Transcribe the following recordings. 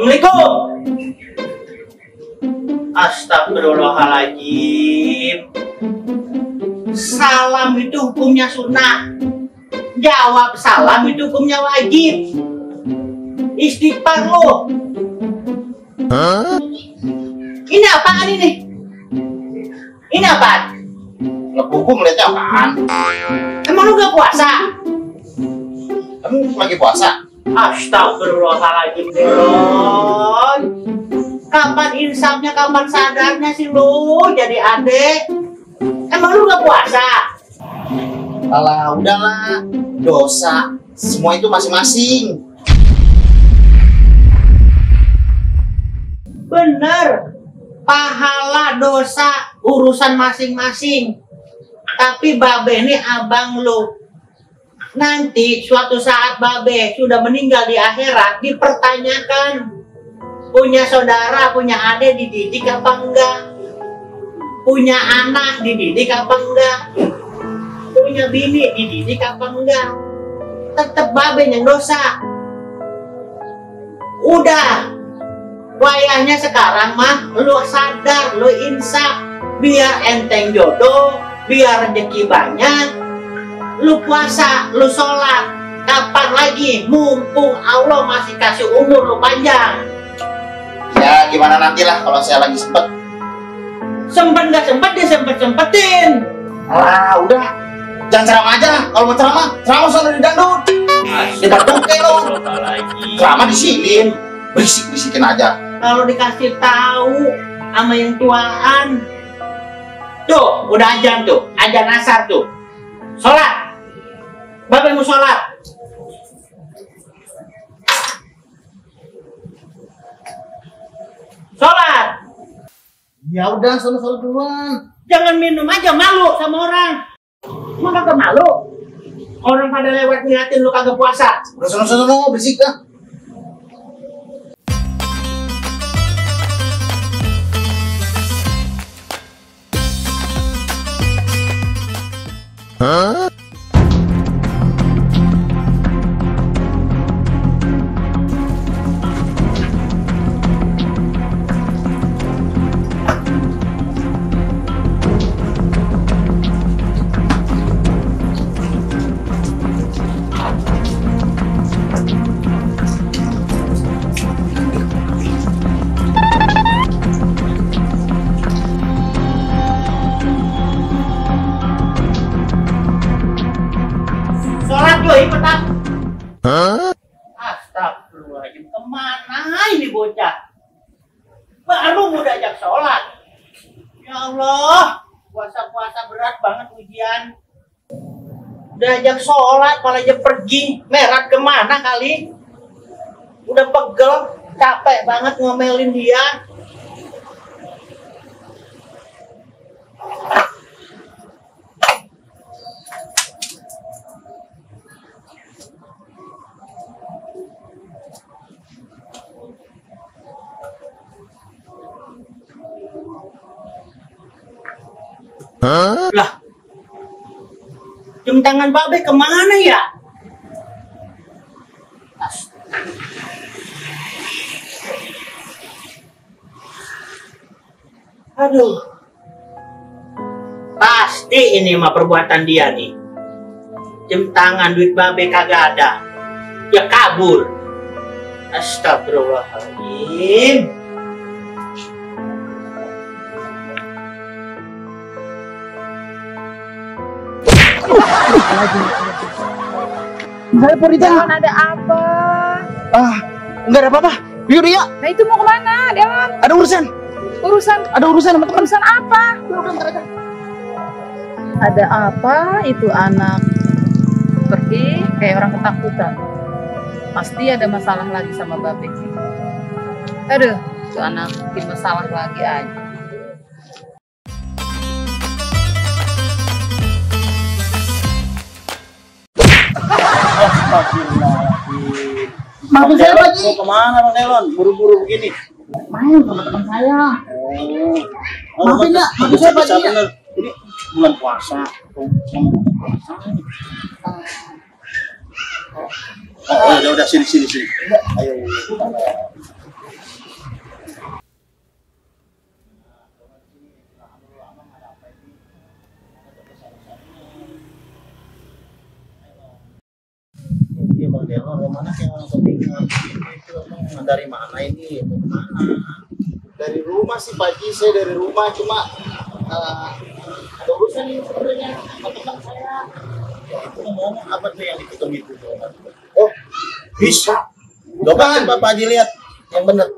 Assalamualaikum. Astagfirullahaladzim. Salam itu hukumnya sunnah. Jawab salam itu hukumnya wajib. Istighfar lo. Ini apaan ini? Ini apaan? Hukum lihatnya apaan? Emang lu gak puasa? Kamu lagi puasa? Astagfirullahaladzim, Delon. Kapan insafnya, kapan sadarnya sih lu jadi adek? Emang lu gak puasa? Alah, udahlah. Dosa. Semua itu masing-masing. Bener. Pahala dosa urusan masing-masing. Tapi babe ini abang lu. Nanti suatu saat babe sudah meninggal di akhirat, dipertanyakan punya saudara, punya adik dididik apa enggak, punya anak dididik apa enggak, punya bini dididik apa enggak. Tetep babe yang dosa. Udah wayahnya sekarang mah lu sadar, lu insaf, biar enteng jodoh, biar rezeki banyak. Lu puasa, lu sholat, kapan lagi? Mumpung Allah masih kasih umur lu panjang. Ya gimana nantilah kalau saya lagi sempet. Sempet gak sempet, dia sempet-sempetin. Ah udah, jangan ceramah aja. Kalau mau ceramah sana di dangdut. Di dangdut kayak lo. Ceramah di sini, berisik-bisikin aja. Kalau dikasih tahu sama yang tuaan, tuh udah ajan tuh, ajan asar tuh. Sholat. Bapak mau sholat. Sholat. Ya udah, sholat duluan. Jangan minum aja, malu sama orang. Emang kagak malu? Orang pada lewat ngeliatin lu kagak puasa. Udah sono berisik dah. Hah? Astagfirullahaladzim, kemana ini bocah? Baru mau diajak sholat. Ya Allah, puasa-puasa berat banget ujian. Diajak sholat malah aja pergi. Merat kemana kali? Udah pegel, capek banget ngomelin dia. Hah? Lah, jam tangan babe kemana ya? Aduh, pasti ini mah perbuatan dia nih. Jam tangan duit babe kagak ada, ya kabur. Astagfirullahaladzim. Saya Purita. Ada apa? Enggak ada apa-apa. Yuk dia. Nah itu mau kemana, Delon? Ada urusan. Ada urusan sama teman. urusan apa? Ada apa? Itu anak pergi kayak orang ketakutan. Pasti ada masalah lagi sama babe. Aduh, itu anak bikin masalah lagi aja. Maksud saya lagi. Mau kemana Bang Delon? Buru-buru begini. Main sama teman saya. Maafin ya, maksud saya pagi ya. Bener. Ini bulan puasa. Oh, udah sini. Ayo. Delon, kemana kayak orang kebingungan itu emang dari mana ini, mau kemana? Dari rumah sih Pak Haji, saya dari rumah cuma ada urusan ini sebenarnya sama teman saya. Itu ngomong apa tuh yang diketum itu? Oh, bisa. Coba Pak Haji lihat yang benar.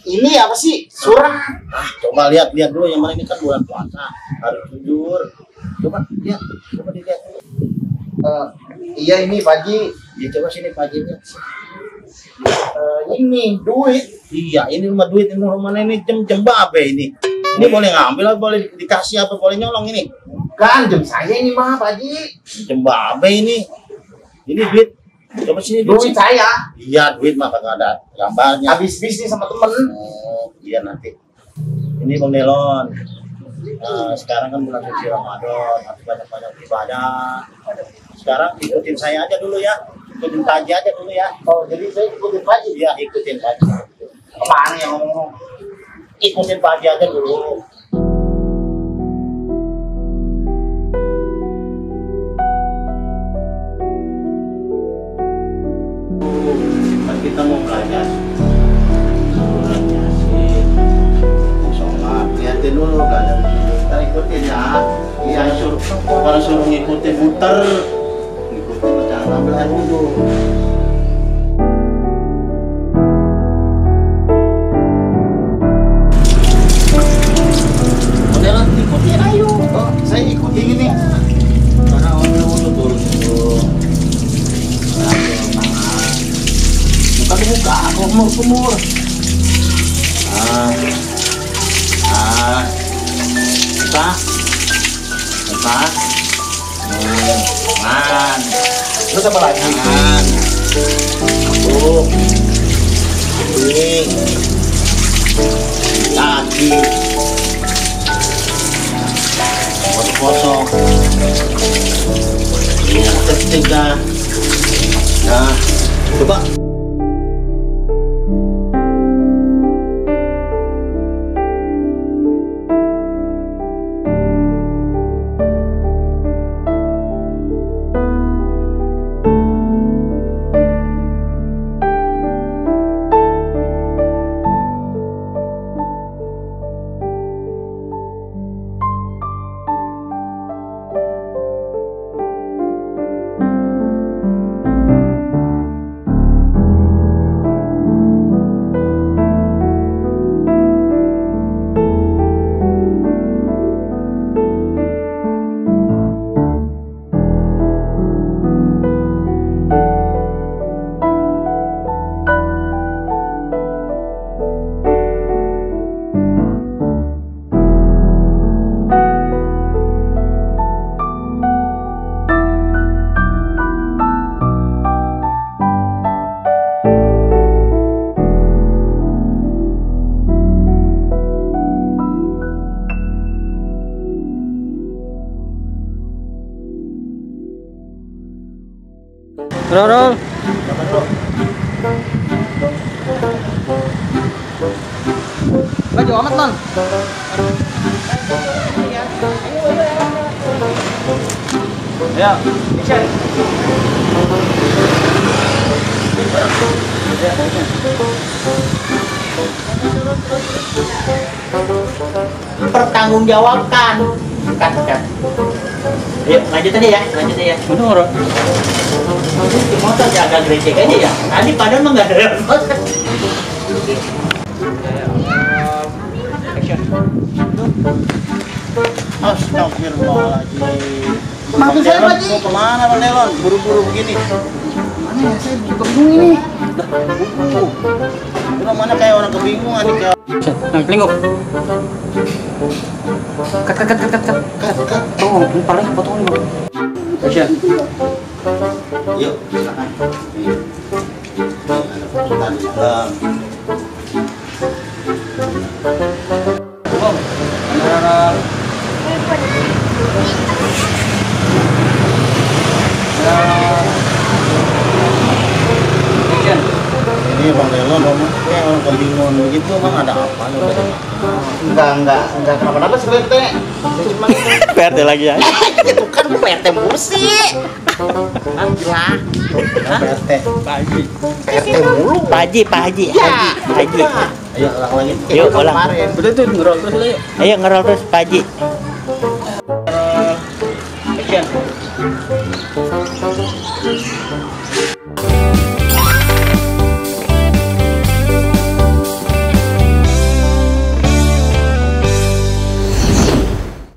Ini apa sih? Surat. Coba lihat dulu yang mana, ini kan bulan puasa, harus jujur. Coba lihat, coba dilihat dulu. Iya ini Pak Haji. Ya coba sini Pak Haji lihat. Ini duit. Iya, ini rumah duit, ini rumah ini jam babe ini. Ini boleh ngambil, atau boleh dikasih apa, boleh nyolong ini? Kan jam saya ini mah Pak Haji. Jam babe ini. Ini duit. Coba sini Duit saya. Iya, duit mah kagak ada gambarnya. Habis bisnis sama temen. Oh, iya nanti. Ini Bang Delon. Sekarang kan bulan suci Ramadan, harus banyak-banyak ibadah. Sekarang ikutin saya aja dulu ya. Ikutin Pak Haji aja dulu ya. Oh, jadi saya ikutin Pak Haji. Iya, ikutin Pak Haji. Kemana yang ngomong? Ikutin Pak Haji aja dulu. Kan kita mau belajar surat Yasin, sholat, lihatin dulu belajar. Kita ikutin ya. Iya, suruh ngikutin, muter, ngikutin, jangan ambil air wudhu. Modelan ikutin, ayo. Oh, saya ikutin ini. Karena ambil wudhu dulu. Bukan buka, kumur. Buka. Tangan. Terus apa lagi? Tangan. Masuk. Ini. Kaki. Kosong. Iya, ketiga. Nah, coba. Rol. Baju amat non. Ya, Michelle. Pertanggungjawabkan. Kat. Yuk, lanjut aja ya. Benar. Di motor jaga gerecek aja ya. Tadi padahal mah nggak ada motor. Action. Astagfirullahaladzim. Maafin saya, Pak Haji. Mau kemana Bang Delon? Buru-buru begini. Mana ya? Saya juga bingung ini. Udah mana kayak orang kebingungan nih. Nah, pelingkup. Kat. Oh, ini paling potong dulu. Action. Yuk, silakan. Action. Ini Bang Delon, kayak orang kebingungan begitu, Bang, ada apa nih? Enggak kenapa-napa sih PRT. Cuma PRT lagi ya. itu kan PRT mursi. Gila. PRT. PRT mulu. Pak Haji, Pak Haji, Haji, Haji. Ayo ulang lagi. Yuk, ulang. Kemarin. Udah tuh ngerol terus lah yuk. Ayo ngerol terus Pak Haji. Action.